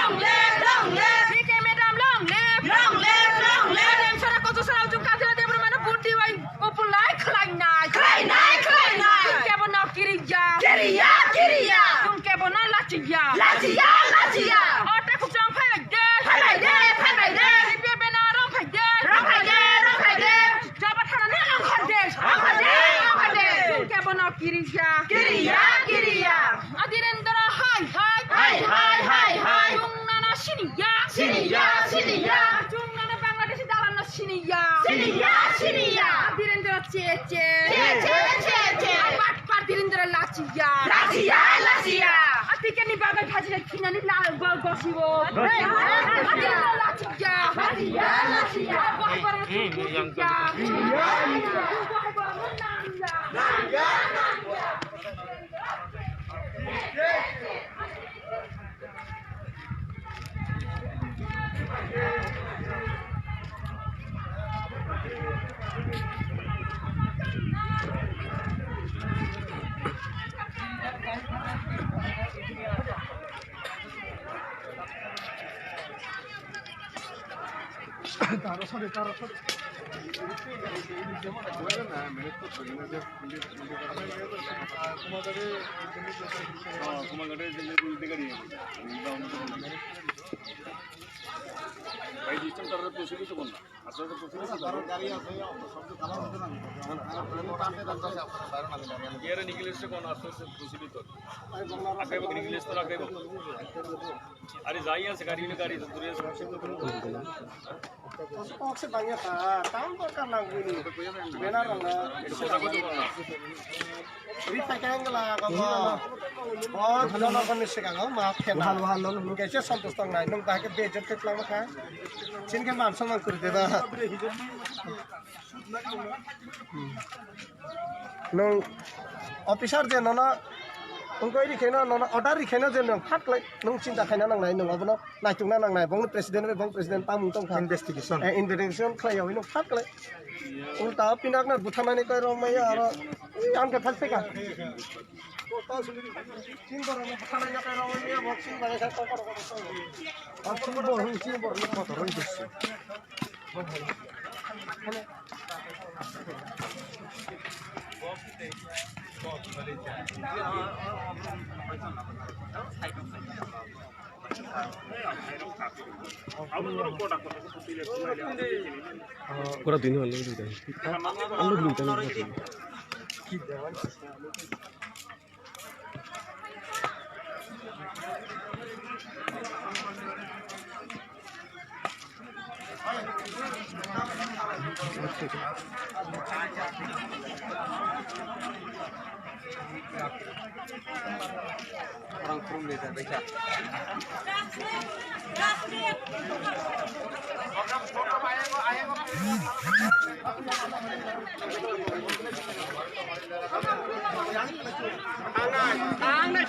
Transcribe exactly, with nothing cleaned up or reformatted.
Long live, long live. P K madam, long live. Long live, long live. Madam sara koto sara ujung kajila Debbarma no buti wai kopulai khlainai. Khlainai, khlainai. Chwng kebo no kiriya. Kiriya, kiriya. Chwng kebo no lachiya. Lachiya, lachiya. Ota kuchong phai de. Phai de, phai de. Ripe bena rong phai de. Rong phai de, rong phai de. Jaba thana ni ang khar de. Ang khar de, ang khar de. Chwng kebo no kiriya. Kiriya, kiriya. Adirendra hai hai. Hai hai hai hai. Chwng nana siniya. Siniya, siniya. Chwng nana Bangladeshi dalan no siniya. Siniya, siniya. Adirendra che che. Che che che che. Pat pat Direndra lachiya. Lachiya, lachiya. Atikeni bagai phajina khinani la go gosibo. Lachiya, lachiya. Lachiya, lachiya. Bahbar lachiya. ভাই, সিস্টেম তারা তো শুধু তো বল না। আসলে তো শুধু তো বল। ইয়ারে নিকলেছে কোন আসলে তো শুধু তো। আগে বক নিকলেছে তো আগে বক। আরে যাই আছে গাড়ি, গাড়ি তো দূরে আছে। Kok se bangya ta, tam dorkar nang bini. Bena rang na. Ri thai kang la ko bo. Bo jono kon se kang ma khe na. Wahal, wahal, non, non. Kaise santos tong nai, nung ba ke bejot ke tlang kha. Chin ke man samang kuri de ba. Nung officer je nono, ungkoi ri khe no, nono order ri khe no je nung phat klai, nung chinta khaina nang nai, nung abono. Naitukna nangnai, bongni president bai bong president tamung tongkha. Investigation. Eh, investigation khlai yawi no phat khlai. Ulta o pinakna buthanani kai rong maya aro. Ui, ang ke thal theka. Ulta suli. Chin borok no buthanai na kai rong maya, boxing bai kha kokor kokor tong. Ang chin borok, chin borok no kotor rong dussu. Pura dini wala dini. Ando dini tadi. Orang kurung deh, dah baca. Ang nai, ang nai,